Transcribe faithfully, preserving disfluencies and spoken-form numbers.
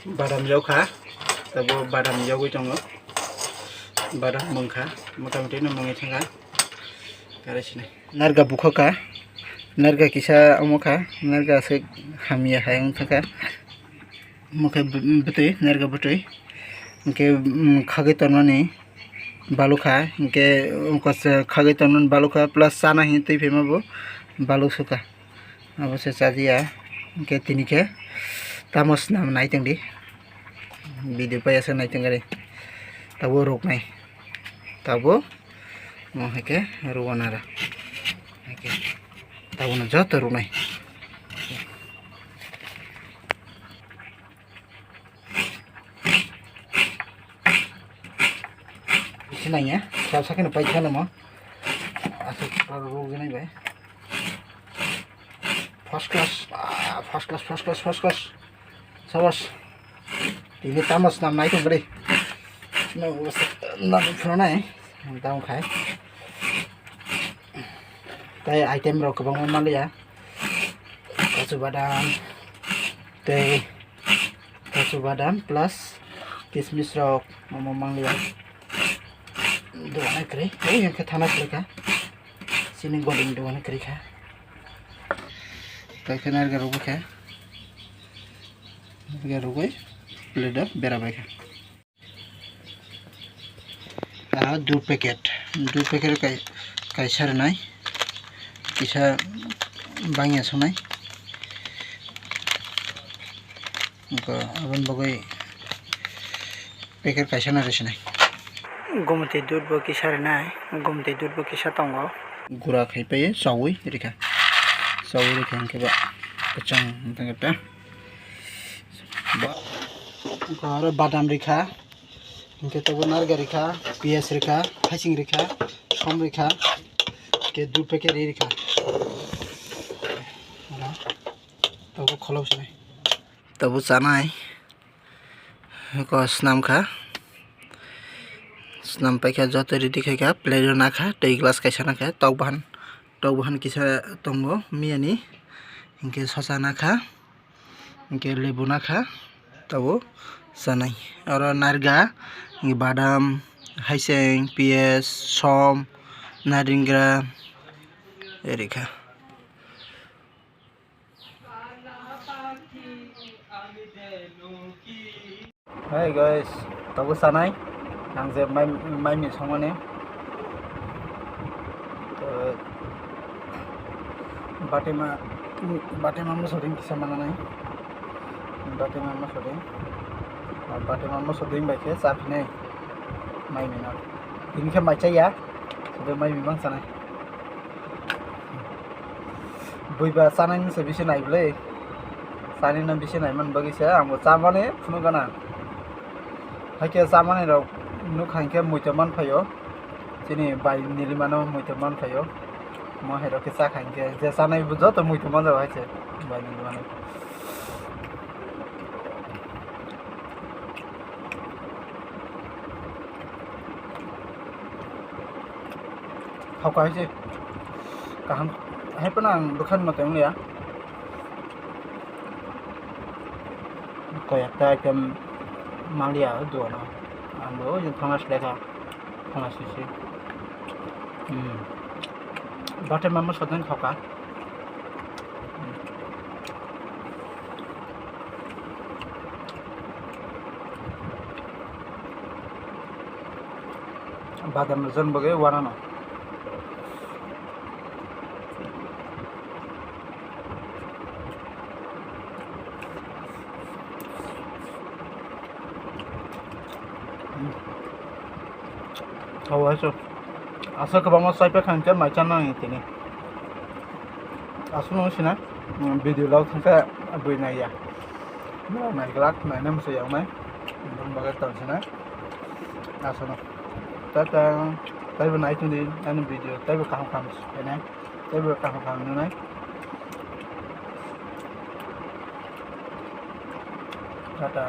Badam yokha, tabo badam yogwi tongo. Badam mungkha, motamoti no mungwi thangkha. Kare sinai. Narga bukhoka, narga kisa omokha, narga aswk hamya hai wngthangkha. Mokhe bwtwi, narga bwtwi. Hwnkhe, mm, khagwi tonmani balukha, hwnkhe, khagwi tonmani balukha, plus chana hinwi twi phaima bo baluk sukha. Abo se chajiya, hwnkhe tini khe tamo swnam naitongdi, video paiyasa naitongdi, tabo ruknai, tabo mo hai khe rwna ra, hai khe tabo no joto ruknai. Bisi nangya, sab sakeno paikha namo. Aswk rok rok gwnai bai. First class, ah, first class, first class, first class. Sabas. Tini tamo swnam nai tong bwrwi. Nam phunanai. Tamo khai. Tai item rok kwbangma manliya. Kachu badam. Tei Kachu badam plus kismis rok omo mangliya. Dogan kwrwi, oi hwnkhe thana kwrwi kha. Chini goding dogan kwrwi kha. Tei khe narga rwgwi kha. Narga rwgwi plate o bera bai kha. Aro dui packet, dui packet kai, kaisa rwnai, kisa bangya sonai, aboni bagwi packet kaisa no rw sinai. Gumti dudh bo kisa rwnai, gumti dudh bo kisa tongo. Gura khai pai chaui rikha, chaui rikha hwnkhe ba kwchang wngkha ta. Ba-, aro badam rikha. Hwnkhe tabuk narga rikha, piyaj rikha, haising rikha, som rikha, hwnkhe dui packet ri rikha. Tabuk kholop sinai. Tabuk chanai. Eko swnam kha. Swnam paikha joto ready khaikha, plate o nakha, tei glass kaisa nakha, tok bahan, tok bahan kisa tongo miyani. Hwnkhe sosa nakha. Hwnkhe lebu nakha, tabuk chanai. Oro narga, badam, haiseng, piyaj, som, naringra, rikha. Hey guys, tabuk chanai. Ang je mai, mai mui songmani. Tei batima, batima mosoding kisa mananai. Batima mosoding. Batima mosoding bai khe cha phinai. Mai mui no. Tini khe mai chaya. Sode mai mui mang chanai. Buiba chanai no se bisi nai bwle. Chanai no bisi nai man bagwi se ang bo chamani phunuk gana. Haikhe chamani rok nukha hinkhe muitu man phaio. Chini bai nilimano muitu man phaio. Mo hai rok khe chakha hinkhe je chanai bo joto muitu man jago hai se bai nilimano. Hokha hai se kaham hai phano ang bwkhan mote wngya. Koi ekta item manliya o dogan o. Ang bo oi jang thangna selekha. Thangna sisi. Hmm. Bate mama sodan khoka. Hmm. Badam jon bagwi wanano. Aw, aso. Asa kwbangma chai pekha hwnkhe mai chana nang tini. Aswk nung sina, mm, video log thangkhe bui naiya. Naiglak, naina muchung yaknai. Bumung bagwi tong sina. Aswk no. Tata, taibo nai tongdi ani video, taibo kaham kaham khainai. Teibo kaham kaham nunai. Tata.